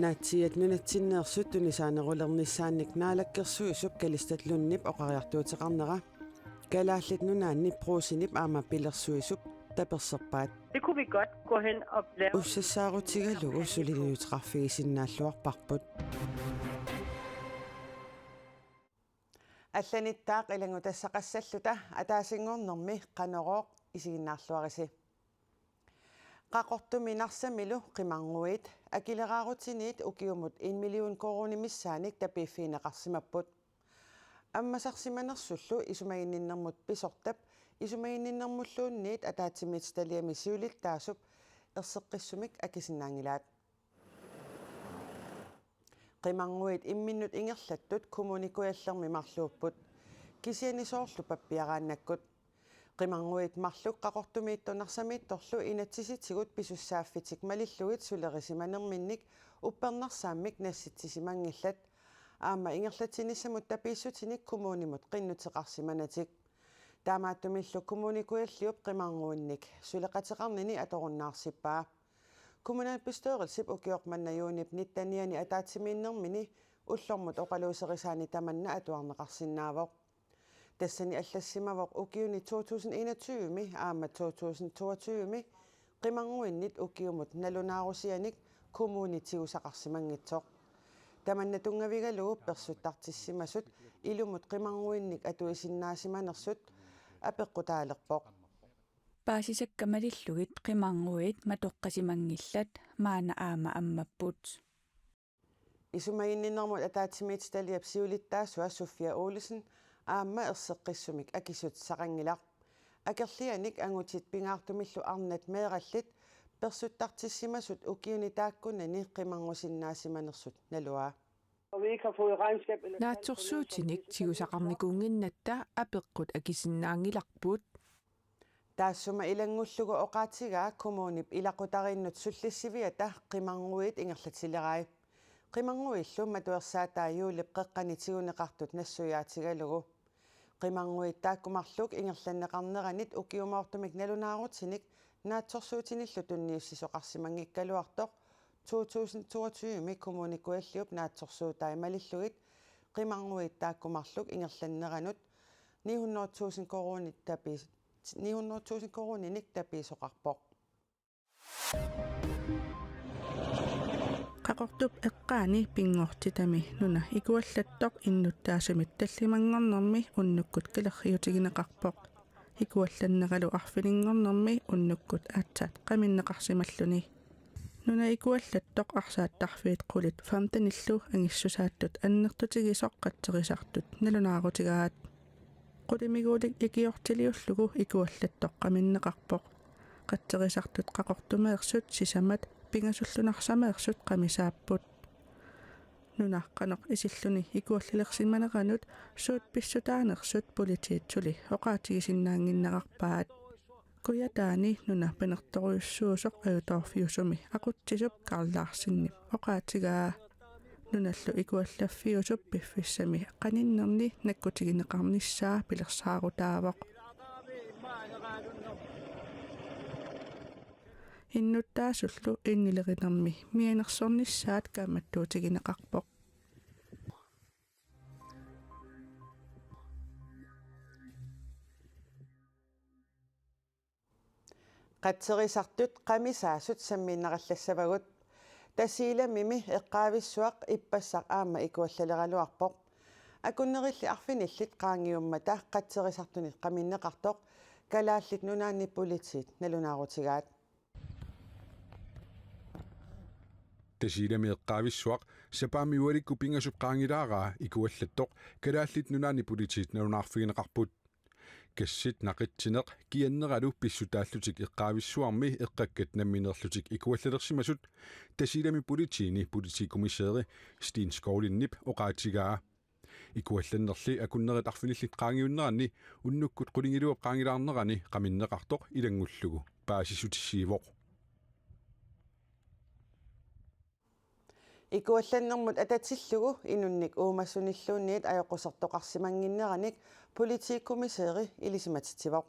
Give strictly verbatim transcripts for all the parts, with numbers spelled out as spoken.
Naatsiiat nunatsinneersut tunisaanerulernissaannik naalakkersuisup Kalistat Lundip oqariartuuteqarnera Kalaallit Nunaanni Brugsenip aamma pilersuisup taperserpaat. Det kunne vi godt gå hen og lave. Ussassaarutigalugu suliniuteqarfigisinnaalluarparput. Allanittaaq ilanngutassaqassalluta, ataasinngornermi Qanorooq, isiginnaarluarisi. Qaqortumi Narsamilu qimarnguit akileraarutiniit ukiumut en million koruunit missaannik tapiiffigineqarsimapput. Ammasarsimanersullu isumaginninnermut pisortap isumaginninnermulluunniit ataatsimiititaliami siulittaasup erseqqissumik akisinnaanngilaat. Qimarnguit imminnut ingerlattut Kommune Kujallermi marluupput, kisianni soorlu pappiaraannakkut. Qimarnguit marluk Qaqortumiittoq Narsamiittorlu inatsisitigut pisussaaffitik malillugit sulerisimanerminnik uppernarsaammik nassitsisimanngillat, aamma ingerlatsinissamut tapiissutinik kommunimut qinnuteqarsimanatik. Taamaattumillu Kommune Kujalliup qimarnguinnik suleqateqarnini atorunnaarsippai. Kommunalbestyrelsip ukioq manna juunip nittenianni ataatsimiinnermini ullormut oqaluuserisaani tamanna atuarneqarsinnaavoq. Tassani allassimavoq ukiuni to tusind enogtyve-mi aamma to tusind toogtyve-mi qimarnguinnit ukiumut nalunaarusianik kommuni tigusaqarsimanngitsoq. Tamanna tunngavigalugu persuttartissimasut ilumut qimarnguinnik atuisinnaasimanersut apeqqutaalerpoq. Paasisakka malillugit qimarnguit matoqqasimanngillat, maanna aamma ammapput. Isumaginninnermut ataatsimiititaliap siulittaasua Sofia Olsen aamma erseqqissumik akissutissaqanngilaq. Akerlianik angutit pingaartumillu arnat meerallit persuttartissimasut ukiuni taakkunani qimarngusinnaasimanersut naluaa. Og vi ikke har fået regnskab eller Naatsorsuutinik tigusaqarnikuunnginnatta apeqqut akisinnaanngilarput. Taassuma ilanngullugu oqaatigaa kommunip ilaqutariinnut sullissiviata qimarnguit ingerlatilerai. Qimarnguillu matuersaatai juulip qeqqani tiguneqartut nassuiaatigalugu. Qimarnguit taakku marluk ingerlanneqarneranit ukiumoortumik nalunaarutinik naatsorsuutinillu tunniussisoqarsimanngikkaluartoq to tusind toogtyve-mi Kommune Kujalliup naatsorsuutai malillugit qimarnguit taakku marluk ingerlanneranut ni hundrede tusind koruunit tapiis-, ni hundrede tusind koruuninik tapiisoqarpoq. Qaqortup eqqaani pinngortitami nuna ikuallattoq innuttaasumit tallimanngornermi unnukkut kalerriutigineqarpoq. Ikuallanneralu arfininngornermi unnukkut aatsaat qaminneqarsimalluni. Nuna ikuallattoq arsaattarfiit qulit femtenillu angissusaattut annertutigisoq qatserisartut nalunaarutigaat. Qulimiguulik ikiortiliullugu ikuallattoq qaminneqarpoq. Qatserisartut Qaqortumeersut sisamat pingasullu Narsameersut qamisaapput. Nuna qanoq isilluni ikuallalersimaneranut suut pissutaanersut politiit suli oqaatigisinnaannginnerarpaat. Kujataani nuna panertorujussuusoq ajutoorfiusumi aqutsisup Karl Larsenip oqaatigaa. Nunallu ikuallaffiusup piffissami qaninnerni nakkutigineqarnissaa pilersaarutaavoq. Innuttaasullu innilerinermi mianersornissaat kaammattuutigineqarpoq. Qatserisartut qamisaasut sammiinnarallassavagut. Tasiilamimi eqqaavissuaq ippassaq aamma ikuallaleraluarpoq. Akunnerilli arfinillit qaangiummata qatserisartunit qaminneqartoq Kalaallit Nunaanni Politiit nalunaarutigaat. Tasiilami eqqaavissuaq sapaammi ualikkut pingasup qaangilaaraa ikuallattoq Kalaallit Nunaanni Politiit nalunaarfigineqarput. Kassit, naqitsineq kianneralu pissutaallutik eqqaavissuarmi eqqakkat nammineerlutik ikuallalersimasut Tasiilami politiini politikommissæri Steen Skovlindip oqaatigaa. Ikuallannerli akunnerit arfinillit qaangiunneranni unnukkut qulingiluap qaangilaarnerani qaminneqartoq ilanngullugu paasissutissiivoq. Ikuallannermut atatillugu inunnik uumasunilluunniit ajoqusertoqarsimannginneranik politikommissæri ilisimatitsivoq.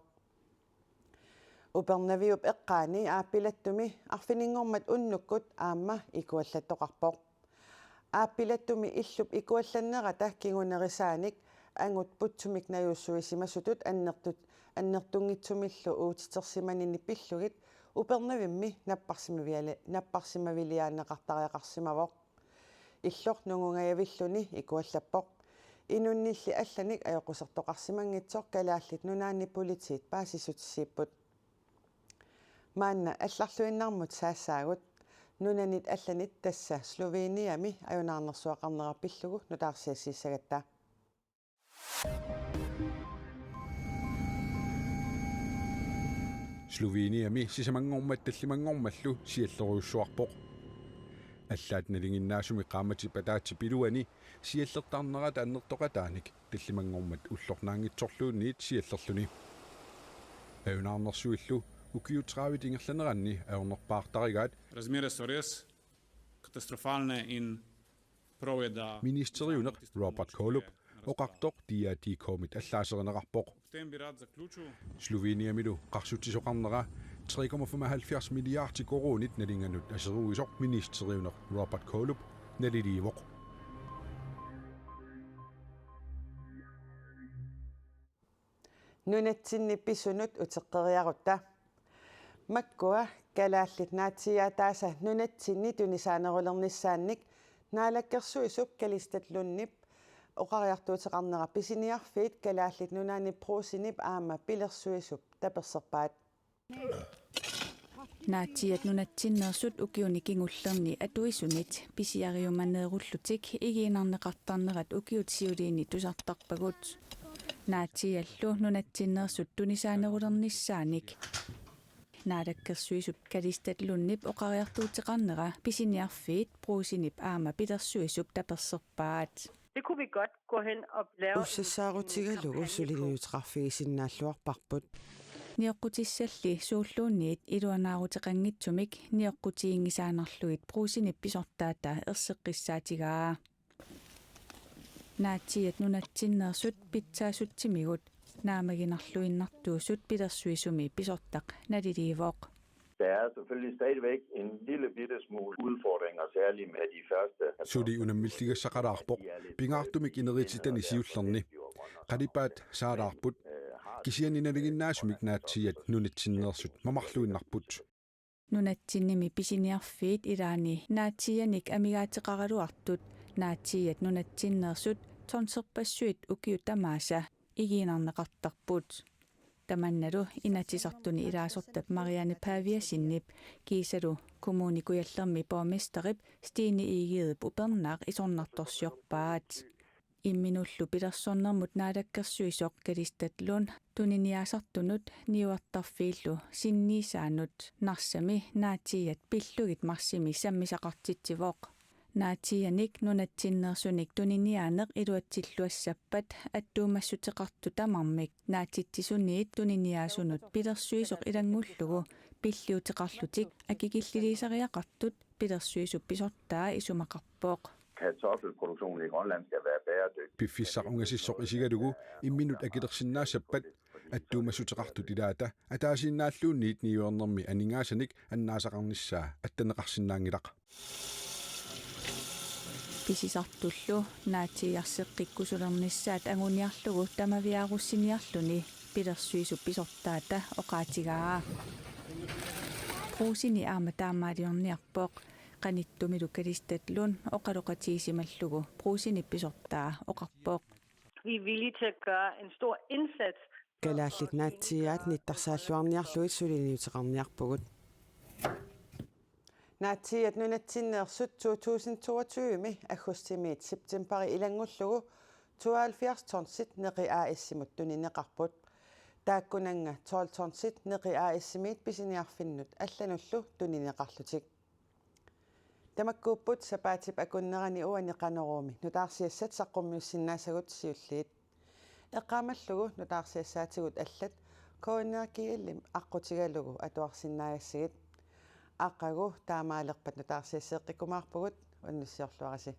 Upernaviup eqqaani aappilattumi arfininngormat unnukkut aamma ikuallattoqarpoq. Aappilattumi illup ikuallannerata kingunerisaanik angut putsumik najussuisimasutut annertut-, annertunngitsumillu uutitersimanini pillugit Upernavimmi napparsimaviali-, napparsimaviliaanneqartariaqarsimavoq. Illoq nungungajavilluni ikuallappoq. Inunnilli allanik ajoqusertoqarsimanngitsoq Kalaallit Nunaanni Politiit paasissutissiipput. Maanna allarluinnarmut saassaagut. Nunanit allanit, tassa Sloveniami, ajunaarnersuaqarnera pillugu nutaarsiassiissagatta. Sloveniami sisamanngormat tallimanngormallu siallerujussuarpoq. Allaat nalinginnaasumik qaammatip ataatsip iluani siallertarnerata annertoqataanik tallimanngormat ullornaanngitsorluunniit siallerluni. Ajunaarnersuillu ukiut tredive ingerlaneranni ajornerpaartarigaat. Razmere so res katastrofalne in prav je da... Ministeriuneq Robert Golub oqartoq D R T K-mit allaaserineqarpoq. Sloveniamilu qarsutsisoqarnera tre komma femoghalvfjerds milliardi koruunit nalinganut aseruisoq ministeriuneq Robert Golub naliliivoq. Nunatsinni pisunut uteqqeriarutta. Makkua kalaallit naatsiiaataasa nunatsinni tunisaanerulernissaannik naalakkersuisup Kalistat Lundip oqariartuuteqarnera pisiniarfiit Kalaallit Nunaanni Brugsenip aamma pilersuisup taperserpaat. Naatsiiat nunatsinneersut ukiuni kingullerni atuisunit pisiariumaneerullutik igiinnarneqartarnerat ukiut siuliini tusartarpagut. Naatsiiallu nunatsinneersut tunisaanerulernissaannik naalakkersuisup Kalistat Lundip oqariartuuteqarnera pisiniarfiit Brugsenip aamma pilersuisup taperserpaat. Det kunne vi godt gå hen og lave en... Ussassaarutigalugu suliniuteqarfigisinnaalluarparput. Nioqqutissalli suulluunniit iluanaaruteqanngitsumik nioqqutiginngisaannarlugit Brugsenip pisortaata erseqqissaatigaa. Naatsiiat nunatsinneersut pitsaasutsimigut naammaginarluinnartuusut pilersuisumi pisortaq naliliivoq. Der er selvfølgelig stadigvæk en lille bitte smule udfordringer, særligt med de første. Suli unammilligassaqalaarpoq pingaartumik inerititani siullerni. Qalipaat saalaarput. Kisianni nalinginnaasumik naatsiiat nunatsinneersut mamarluinnarput. Nunatsinnimi pisiniarfiit ilaanni naatsiianik amigaateqaraluartut naatsiiat nunatsinneersut tonserpassuit ukiut tamaasa igiinnarneqartarput. Tamannalu Inatsisartuni ilaasortap Marianne Paviasenip kiisalu Kommune Kujallermi borgmesterip Stine Egedep upernaaq isornartorsiorpaat. Imminullu pilersornermut naalakkersuisoq Kalistat Lund tuniniaasartunut niuertarfiillu sinniisaanut Narsami naatsiiat pillugit marsimi sammisaqartitsivoq. Naatsiianik nunatsinneersunik tuniniaaneq iluatsilluassappat attuumassuteqartut tamarmik naatsitsisuniit tuniniaasunut pilersuisoq ilanngullugu pilliuteqarlutik akikilliliisariaqartut pilersuisup pisortaa isumaqarpoq. Kartoffelproduktionen i Grønland skal være bæredygtig. Piffissaq ungasissoq isigalugu imminut akilersinnaassappat attuumassuteqartut ilaata ataasiinnaalluunniit niuernermi aningaasanik annaasaqarnissaa attaneqarsinnaanngilaq. Pisisartullu naatsiiarseqqikkusulernissaat anguniarlugu tamaviaarussiniarluni pilersuisup pisortaata oqaatigaa. Brugseni aamma taamaaliorniarpoq, qanittumilu Kalistat Lund oqaloqatigisimallugu Brugsenip pisortaa oqarpoq. Vi er villige til at gøre en stor indsats. Kalaallit naatsiiaat nittarsaalluarniarlugit suliniuteqarniarpugut. Naatsiiat nunatsinneersut to tusind toogtyve aggustimiit septembari ilanngullugu tooghalvfjerds tonsit Neqi A S-imut tunineqarput. Taakkunannga tolv tonsit Neqi A S-imiit pisiniarfinnut allanullu tunineqarlutik. Tamakkuupput sapaatip akunnerani uani Qanoruumi nutaarsiassat saqqummiussinnaasagut siulliit. Eqqaamallugu nutaarsiassaatigut allat K N R G L-imi aqqutigalugu atuarsinnaagassigit. Aqagu taamaalerpat nutaarsiasseeqqikkumaarpugut, unnussiorluarisi.